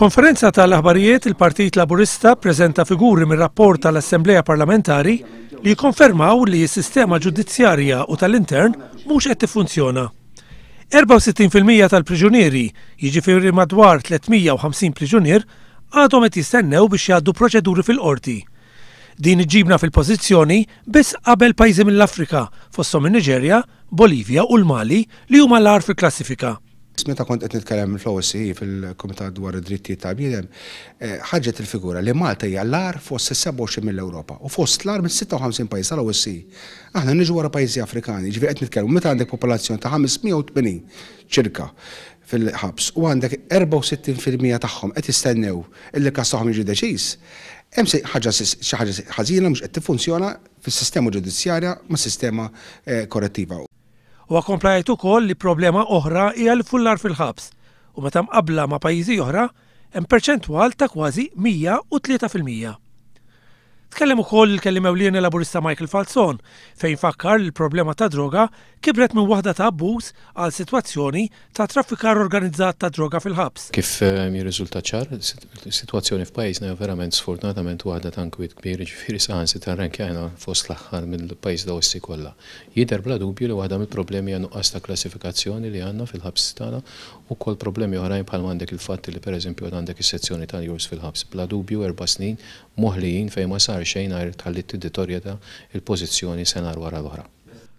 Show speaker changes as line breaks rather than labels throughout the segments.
F'konferenza tal-aħbarijiet il-Partit Laburista ppreżenta figuri mir-rapport tal-Assemblea Parlamentari li jikkonfermaw li s-sistema ġudizzjarja u tal-intern mhux qed tiffunzjona. 64% tal-priġunieri, jiġifieri madwar 350 priġunier, għadhom qed jistennew biex jgħaddu proċeduri fil-qorti. Din iġġibna fil-pożizzjoni biss qabel pajjiżi mill-Afrika, fosthom in-Niġerja, Bolivja u l-Mali li huma l-agħar fil-klassifika.
Meta kont qed nitkellem fl-OSCE fil-Kumitat dwar id-Drittijiet tal-Bniedem, ħarġet il-figura li Malta hija l-agħar fost is-27 mill-Ewropa u fost l-agħar mis-56 pajjiż tal-OSCE. Aħna niġu wara pajjiżi Afrikani, jiġifieri qed nitkellmu meta għandek popolazzjoni ta' 580 ċirka fil-ħabs u għandek 64% tagħhom qed jistennew illi l-każ tagħhom jiġi deċiż, hemm ħaġa xi ħaġa ħażina mhux qed tiffunzjona fis-sistema ġudizzjarja mas-sistema korrettiva.
Huwa kompla jgħid ukoll li problema oħra hija l-ifullar fil-ħabs u meta mqabbla ma' pajjiżi oħra hemm perċentwal ta' kważi 103%. Tkellem ukoll il-kelliem ewlieni Laburista Michael Falzon fejn fakkar li l-problema tad-droga kibret minn waħda ta' abbuż għal sitwazzjoni ta' traffikar organizzat ta' droga fil-ħabs.
Kif jirriżulta ċar, is-sitwazzjoni f'pajjiżna hija verament sfortunatament waħda ta' inkwiet kbir, jiġifieri saħansitra rrankjajna fost l-aħħar mill-pajjiżi ta' OSCE kollha. Jidher bla dubju li waħda mill-problemi hija nuqqas ta' klassifikazzjoni li għandna fil-ħabs tagħna u wkoll problemi oħrajn bħalma għandek il-fatt li pereżempju għad għandek is-sezzjoni tal-jurs fil-ħabs. Bla dubju erba' snin moħlijin fejn ma sar xejn għajr tħalliet tiddetorjeta l-pożizzjoni sena wara l-oħra.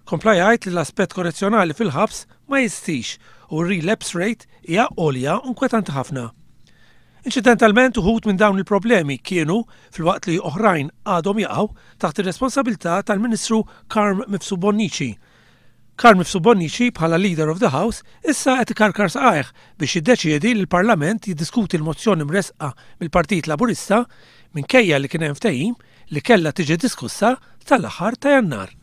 Kompla jgħid li l-aspett korrezzjonali fil-ħabs ma jeżistix u r-relapse rate hija għolja u nkwetanti ħafna. Inċidentalment uħud minn dawn il-problemi kienu, filwaqt li oħrajn għadhom jaqgħu, taħt ir-responsabilità tal-Ministru Carm Mifsud Bonnici. Carm Mifsud Bonnici bħala Leader of the House issa qed ikarkar saqajh biex jiddeċiedi li l-Parlament jiddiskuti l-mozzjoni mressqa mill-Partit Laburista minkejja li kien hemm ftehim li kellha tiġi diskussa sal-aħħar ta' Jannar.